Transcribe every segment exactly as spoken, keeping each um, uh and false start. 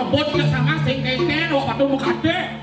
Bot ya sama sing kengken, wak padu mukade.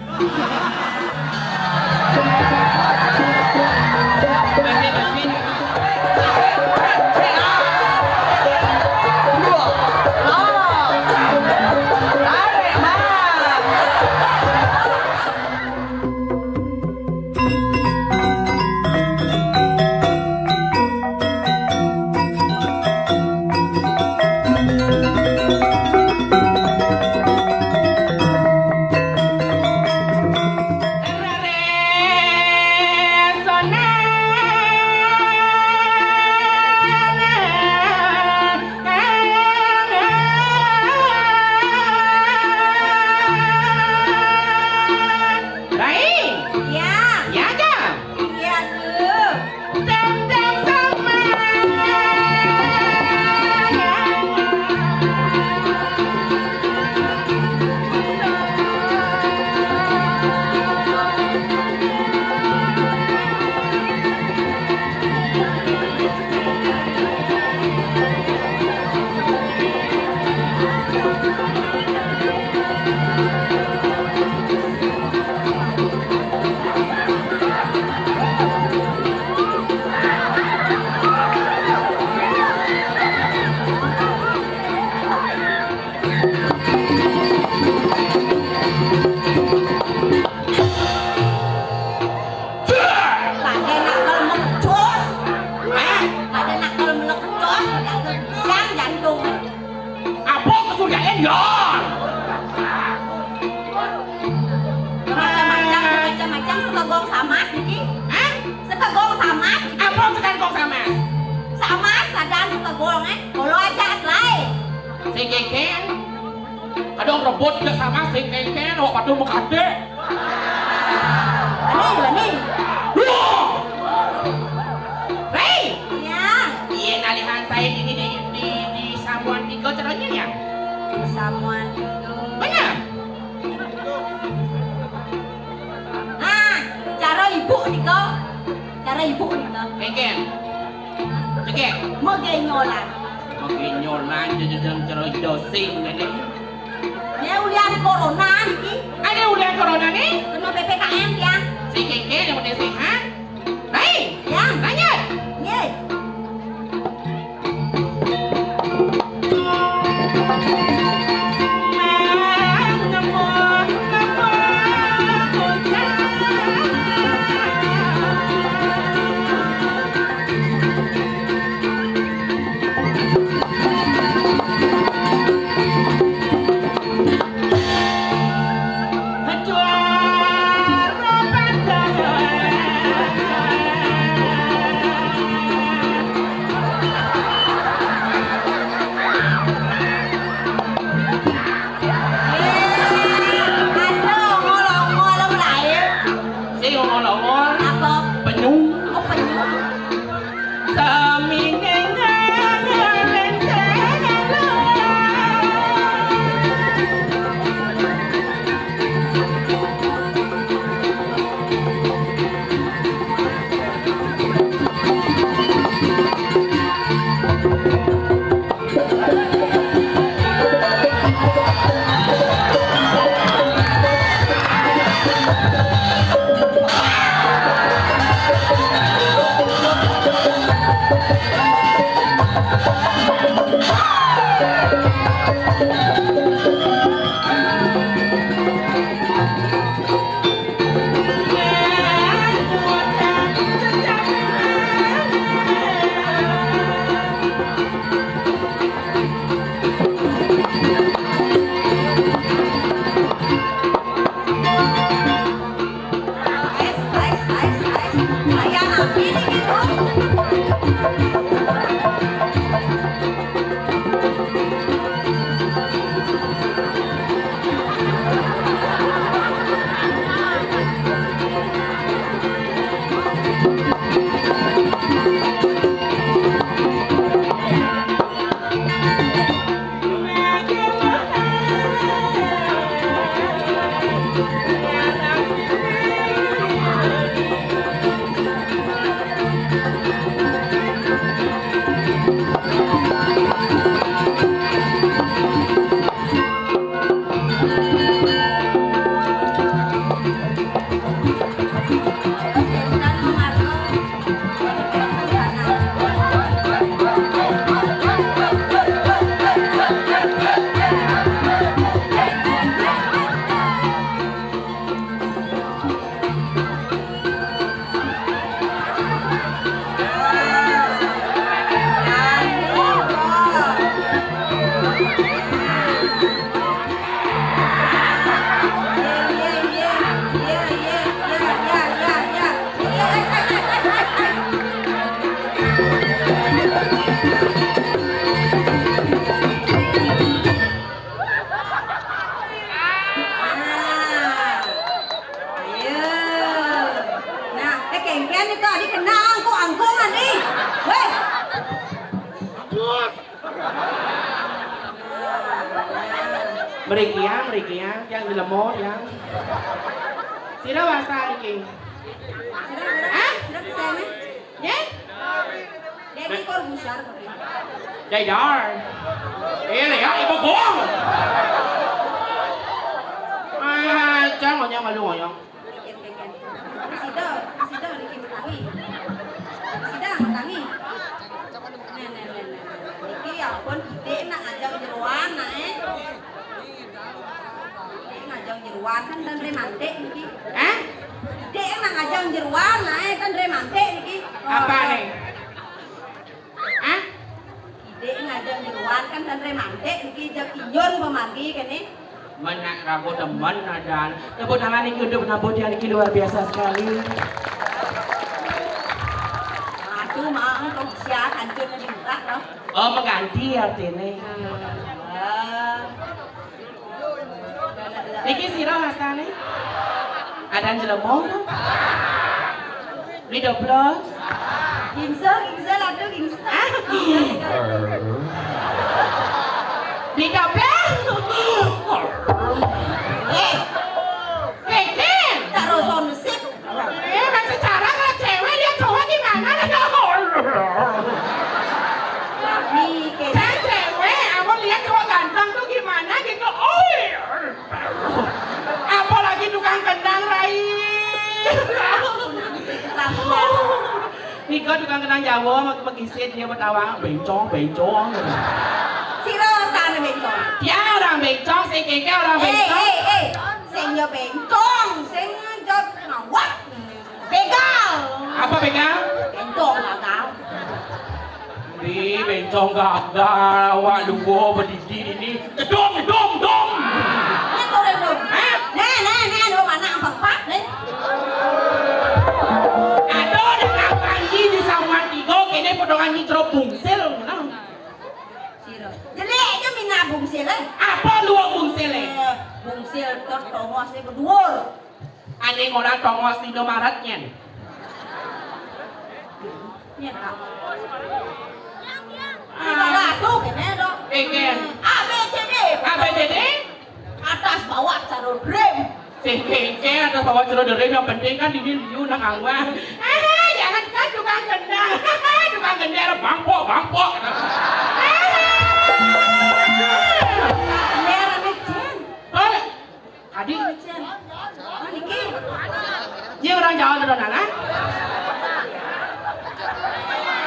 Rai. Ya. Ya, Jang. Iya, tuh. Jang, Jang, sama. Lagi nak kalau meletus. Hah? Lagi nak kalau meletus, lagi siang jantung. Apa kesudahan, Yon? Macam-macam, macam-macam, sekegong sama, Siti. Hah? Sekegong sama, Siti. Apa sekegong sama? Sama, sadar sekegong, eh. Kalau aja selai. Si Keken. Kadang rebut juga sama si Keken, wak padu mukade. Ani, Ani. Wah! Rei! Iya. Iya, nalihan saya ini di, di, di samuan tiga caranya ya? Samuan tiga. Benar. Ah, cara ibu tiga. Cara ibu tiga. Keken. Cekek. Megenyolan. Megenyolan jadi dalam cara dosing tadi. Ini ulian corona niki. Ada ulian corona nih? Kena P P K M ya. Si Keke yang penting sehat. Baik. Ya. Lanjut. Nggih. Sing ongol-ongol. Apa? Penyu. Oh, penyu. Sami ngengang rencana. Mriki ya, mriki ya, yang jelema ya. Sira wasta niki. Sira, sira, hah? Sira bisa ini? Nggih? Deddy Corbuzier. Dedar. Eh, ya, ibu bohong. Ah, jangan ngonyong malu ngonyong. Ken, ken, ken. Presida, presida niki metangi. Presida metangi. Nah, nah, nah, nah. Niki ya ampun, gede nak ngajak jeroan, nak, eh. Gede ngajak jeroan kan dan romantis niki. Hah? Gede nak ngajak jeroan, nak, eh, dan romantis niki. Apa nih? Hah? Ide ngajeng jeroan kan dan romantis niki, jeg inyun pamargi kene. Menak rago demen adan. Tepuk tangan niki untuk penampilan niki luar biasa sekali. Aduh, mau kok siap hancur di muka loh. Oh, mengganti artine. Hmm. Niki sira wastane? Adan jelema? Beli doblos? Gingsel, gingsel, aduh, gingsel. Beli doblos? Eh, Keken. Taruh sound sip. Eh, masih cara kalau cewek lihat cowok gimana? Nih, Keken. Saya cewek, aku lihat cowok ganteng tuh gimana gitu. Oh, iya. Apalagi tukang kendang, Rai. Nika tukang kendang Jawa, mak-, magisit dia Betawi, bencong, bencong. Sira sana bencong. Dia orang bencong, si Keke orang bencong. Eh, eh, eh. Sing ya bencong, sing jot ngawak. Begal. Apa begal? Bencong gagal. Di bencong gagal, awak lupa berdiri ini. Gedong, gedong, gedong. Ini turun dong. Hah? Nah, nah, nah, dong anak empat-empat nih. Aduh, dengan panji di sama tiga, kene potongan micro bungsil. Nah. Sira. Jelek aja mina bungsil, eh. Apa luwung bungsil, eh? Eh, bungsil terus tongos ini berdua. Ane ora tongos dino Maret nyen. Nyen, Kak. Ah. Lima ratus kene, Dok. Eh, Ken. A B C D. A B C D? Atas bawah cara rem. Sing kengke atas bawah cara rem, yang penting kan dini liu nang awak. Ah, jangan kan tukang kendang. Tukang kendang bangkok, bangkok. Ah. Merah, Jen. Oh, Adi. Oh, niki. Dia orang Jawa beneran, ah?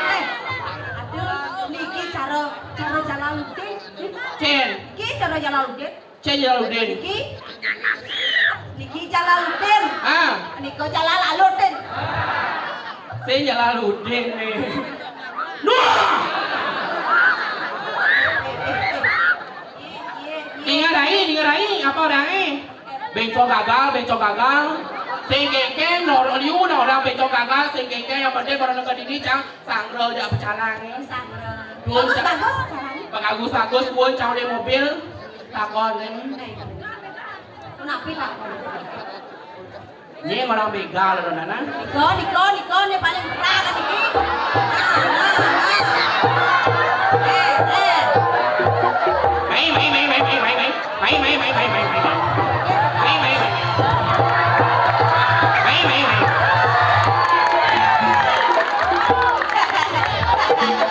Eh, aduh, niki cara, cara Jalaluddin. Cen. Niki cara Jalaluddin. Cen Jalaluddin. Niki. Niki Jalaluddin. Ah. Niko Jalal Aluddin. Saya Jalaluddin nih. Nuh! Dengar ai, dengar ai, apa orang eh? Bencong gagal, bencong gagal. Sing kengke, noro liu, nah orang bencong gagal, sing kengke, yang penting orang nengah dini, cang, sangro, jak pecalang, ya. Sangro. Duun, bagus, cang, bagus, sekarang. Bagus, bagus, duun, cang, oleh mobil, takon, ya. Kenapa takon? Ini orang begal, lho, Nana. Niko, niko, niko, ini paling berat, niki. Nah, nah, nah. Eh, eh. Mai, mai, mai, mai. Mai, mai, mai, mai. Mai, mai, mai. Mai, mai, mai.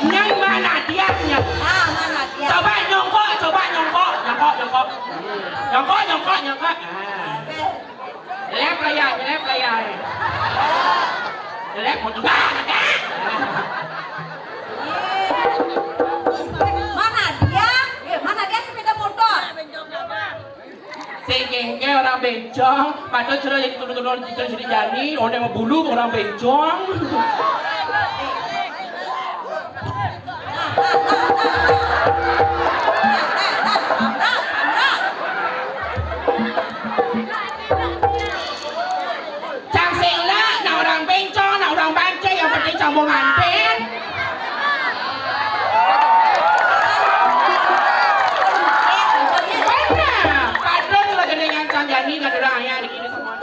Nyai mana dia, nyai? Ah, mana dia? Coba nyongkok, coba nyongkok. Nyongkok, nyongkok. Nyongkok, nyongkok, nyongkok. Ah. Oke. Lep lah ya, lep lah ya. Lep mau juga. Mana dia? Eh, mana dia sepeda motor? Sing kengke orang bencong, padahal cara jadi turun-turun kita jadi jani, orang mau bulu orang bencong. Cang sing lak, nak orang bencong, nak orang banci, yang penting cang mau nganten. Benar, padahal lagi dengan cang jani, kan orang ayah di sini semua.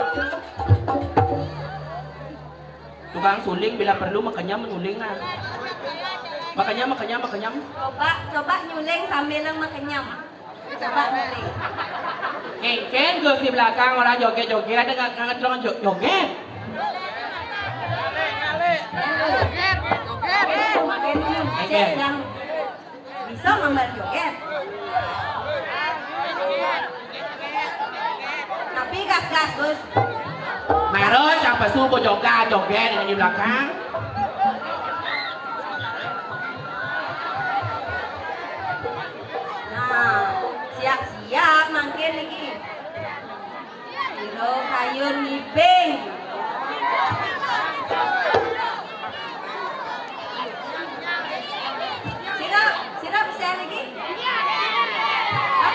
Tukang suling bila perlu makenyam nyuling nah. Makenyam, makenyam, makenyam. Coba, coba nyuling sambil makenyam. Coba balik. Kéngkén, Gus, di belakang orang joget-joget, ada nggak, nggak ngerti orang jo-, joget? Kéngkén. Bisa ngambil joget. Tapi gas-gas, Gus. Marot, siapa suruh joget-joget dengan di belakang? Nah, siap-siap mangkin niki. Sira kayun ngibing. Sira, sira bisa niki? Hah?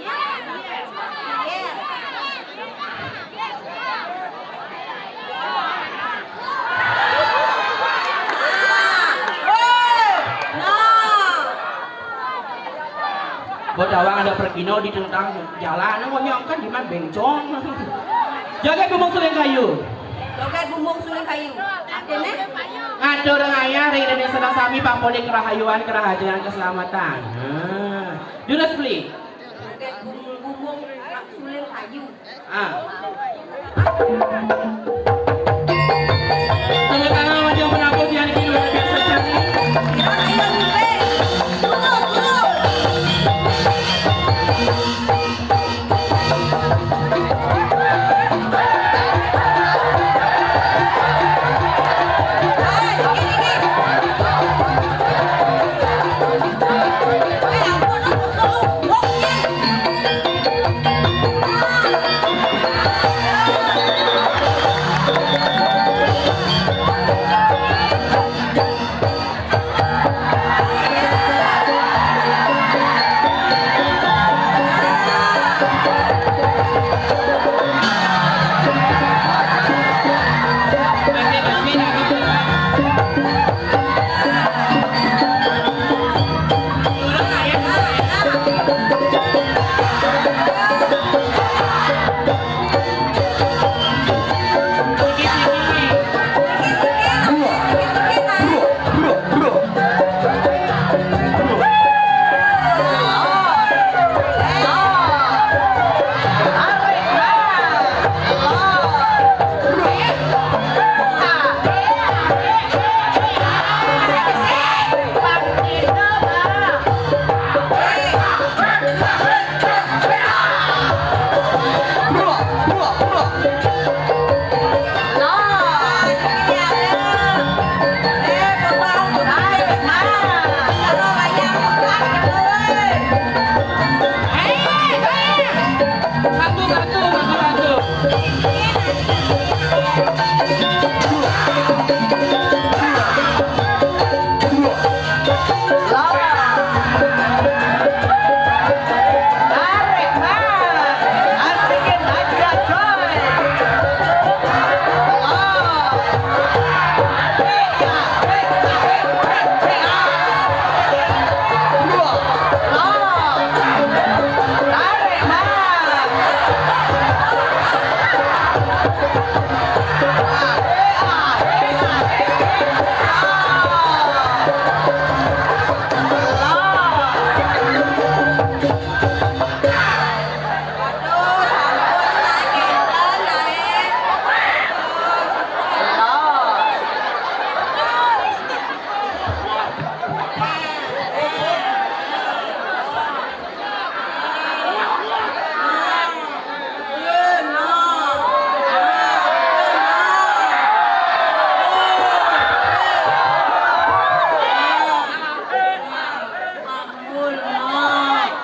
Iya. Nah. Woi. Nah. Mbok Dawang ada pergino di tengah jalan, wah, nyongkan di mana bencong. Joget bumbung suling kayu. Joget bumbung suling kayu. Artinya? Ngatur ayah ring Indonesia sami pampuni kerahayuan, kerahajaan, keselamatan. Nah. Jurus beli. Joget bumbung, bumbung suling kayu. Ah. Tepuk tangan buat yang menampung di hari ini, luar biasa cantik.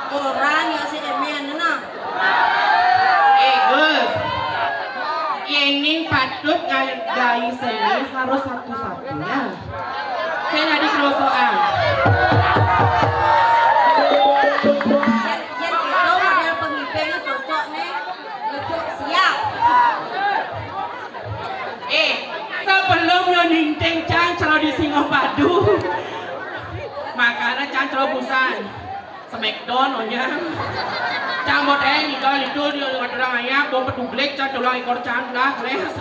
Orang ya si Emen, nah. Eh, Gus. Ini patut ngargai seni harus satu-satunya. Saya jadi kerosokan. Yen, yen kita model pengibing cocok nih. Cocok, siap. Eh, sebelum yo ningting, cang celo di Singapadu. Makanya cang celo busan. Smackdown, onya. Cang model ninggal itu di orang ayam, bom pedublik, cang tulang ekor cang, dah, kres.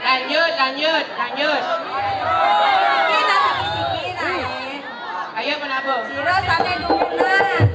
Lanjut, lanjut, lanjut. Kita siki-siki naik. Ayo, penabung. Sira sampe dukunan.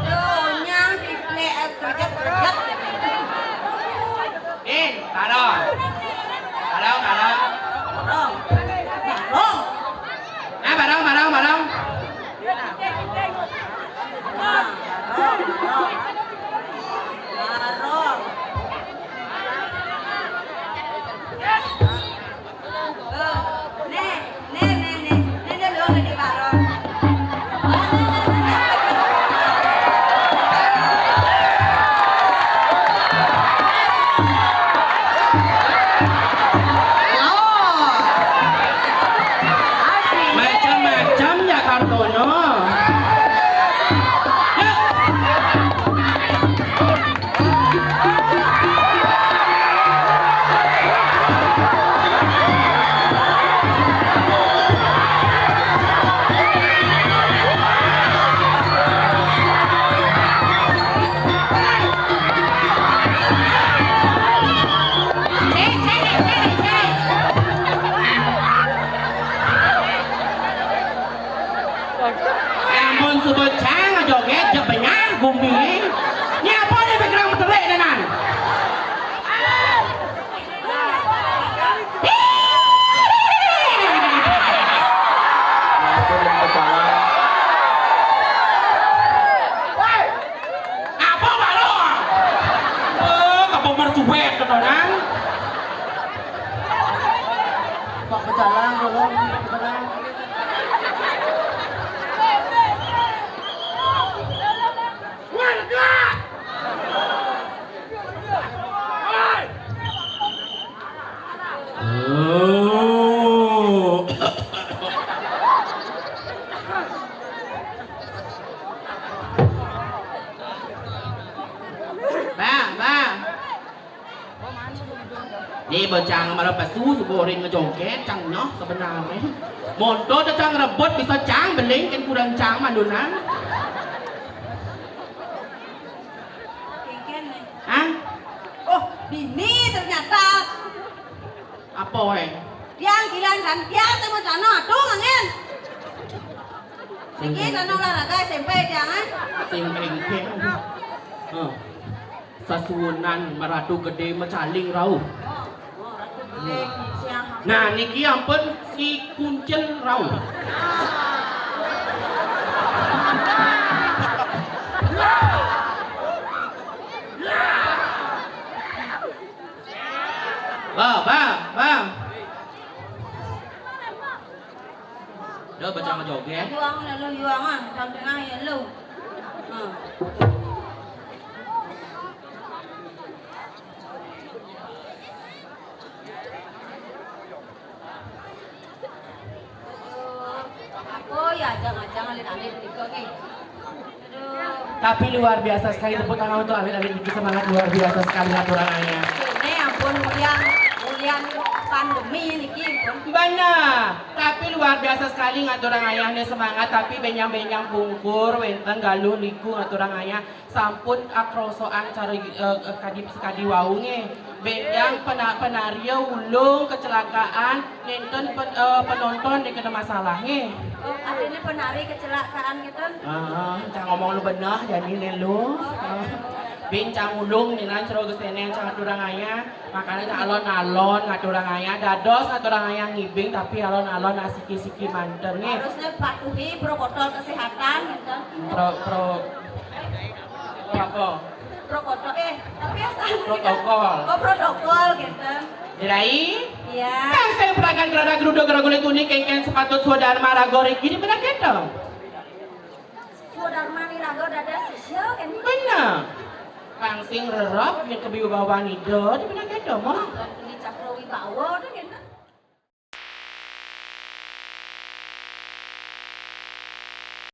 Donya diplek, eh, kerjep-kerjep. Din, barong. Barong, barong. Barong. Barong. Ah, barong, barong, barong. Nah, barong, barong. Barong. Macam-macam ya kartono. Ampun, suba cang joget, jep benyar gumi. Ni apa ni background beterik tenan? Apa malu? Oh, kamu mercuek tenan. Pak pecalang, tolong, pecalang. Oh. Bang, bang. Ni bocah mara pesu suba orin ngejongket, cang nyoh sebenarne. Monto te cang rebut bisa cang beling, ken kurang cang mandunan. Hah? Oh, bini ternyata. Apa wae? Tiang kilan kan tiang sama sana, aduh, angin. Niki sana olahraga S M P tiang, eh. Sing kengkeng. Heh. Sasuunan maratu gedé macaling rauh. Nah, niki ampun si Kuncil rauh. Bang, bang, bang. Dah baca sama joget. Yuang lalu yuangan, tengah ya lu. Hmm. Apa ya ajang-ajang alit-alit nika nggih. Aduh. Tapi luar biasa sekali, tepuk tangan untuk alit-alit niki, semangat luar biasa sekali ngaturang ayah. Ini ampun ulian, ulian pandemi niki ampun. Benar. Tapi luar biasa sekali ngaturang ayah nih semangat, tapi benyang-benyang pungkur wénten galuh niku ngaturang ayah. Sampun akrosoan cara, eh, eh, kadi sekadi wau nggih. Bénjang pena-, penaria ulung kecelakaan, nénten pen-, eh, penonton nih kena masalah nggih. Oh, artinya penari kecelakaan gitu? Heeh, cang ngomong lu benah, jani né lu. Heeh. Bin cang ulung nyenan cero gesenen cang aturang ayah. Makanya cang alon-alon ngaturang ayah. Dados ngaturang ayah ngibing tapi alon-alon asiki-siki manten nggih. Harusnya patuhi protokol kesehatan gitu. Pro pro pro apa? Protokol eh tapi asal protokol. Oh protokol gitu. Dirai? Iya. Kan saya peragan gerada geruda geragulit unik kengken sepatut swadharma raga riki di benak kita. Swadharma ni raga dada sisya kan? Benar. Pangsing rerap yang kebiwibawaan ida di benak kita mah.